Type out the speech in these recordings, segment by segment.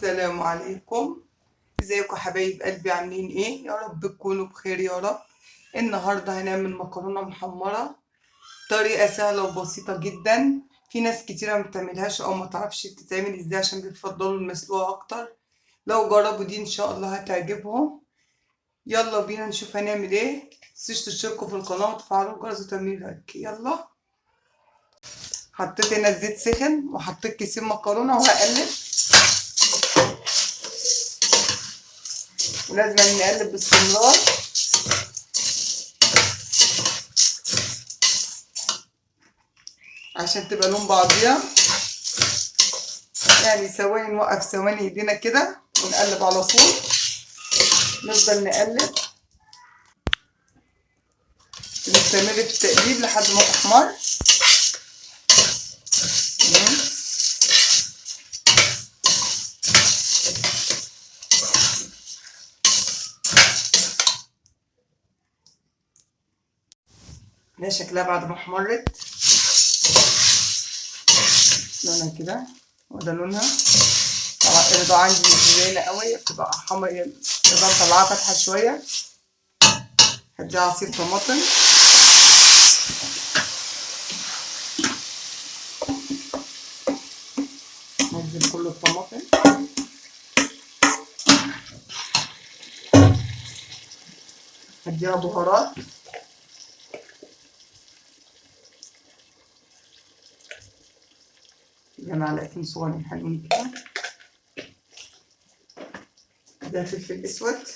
السلام عليكم. ازيكم حبايب قلبي؟ عاملين ايه؟ يا رب تكونوا بخير يا رب. النهارده هنعمل مكرونه محمرة بطريقة سهلة وبسيطة جدا. في ناس كتيرة ما بتعملهاش او ما تعرفش بتتعمل ازاي عشان بيفضلوا المسلوقه اكتر. لو جربوا دي ان شاء الله هتعجبهم. يلا بينا نشوف هنعمل ايه. متنسوش تشتركوا في القناة وتفعلوا الجرس وتعملوا لايك. يلا، حطيت هنا الزيت سخن وحطيت كيسين مكرونه وهقلب، ولازم نقلب باستمرار. عشان تبقى لون بعضيها، يعني ثواني نوقف ثواني ايدينا كده ونقلب على طول، نفضل نقلب نستمر في التقليب لحد ما تحمر. ده شكلها بعد ما احمرت، لونها كده، وده لونها. طبعا الرضاعة عندي مش باينة قوي، بتبقى حمرا، الرضاعة مطلعاها فاتحة شوية. هديها عصير طماطم، نزل كل الطماطم. هديها بهارات، معلقتين صغيرين حلوين كده، ده فلفل اسود،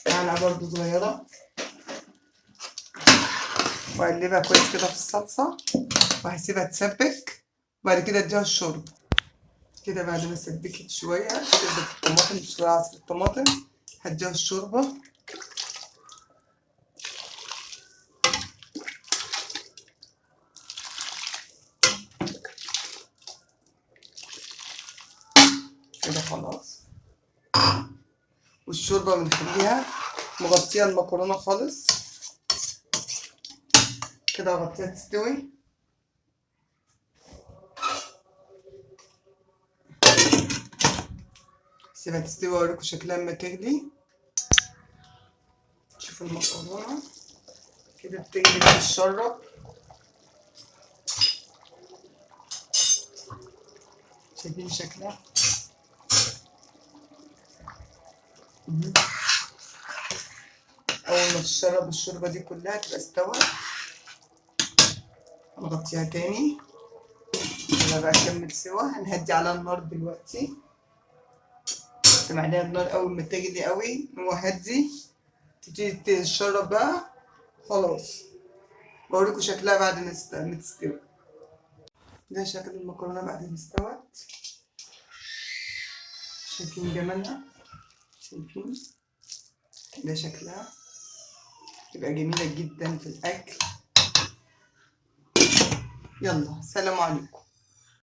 معلقه برضو صغيرة، واقلبها كويس كده في الصلصه وهسيبها تسبك، وبعد كده اديها الشوربة. كده بعد ما سبكت شوية شوربة الطماطم، شوية عصير الطماطم، هديها الشوربة. كده خلاص. والشوربه بنخليها مغطيه المكرونه خالص كده، اغطيها تستوي. سيبها تستوي واوريكم شكلها لما تغلي. شوفوا المكرونه كده بتغلي بتتشرب، شايفين شكلها؟ اول ما تشرب الشوربة دي كلها تبقى استوت. هنغطيها تاني. يلا بقى اكمل سوا. هنهدي على النار دلوقتي، نقسم عليها النار اول ما تغلي قوي وهدي تبتدي تتشرب بقى. خلاص بوريكم شكلها بعد ما تستوي. ده شكل المكرونه بعد ما استوت، شايفين جمالها؟ شايفين ده شكلها؟ تبقى جميلة جدا في الأكل. يلا سلام عليكم.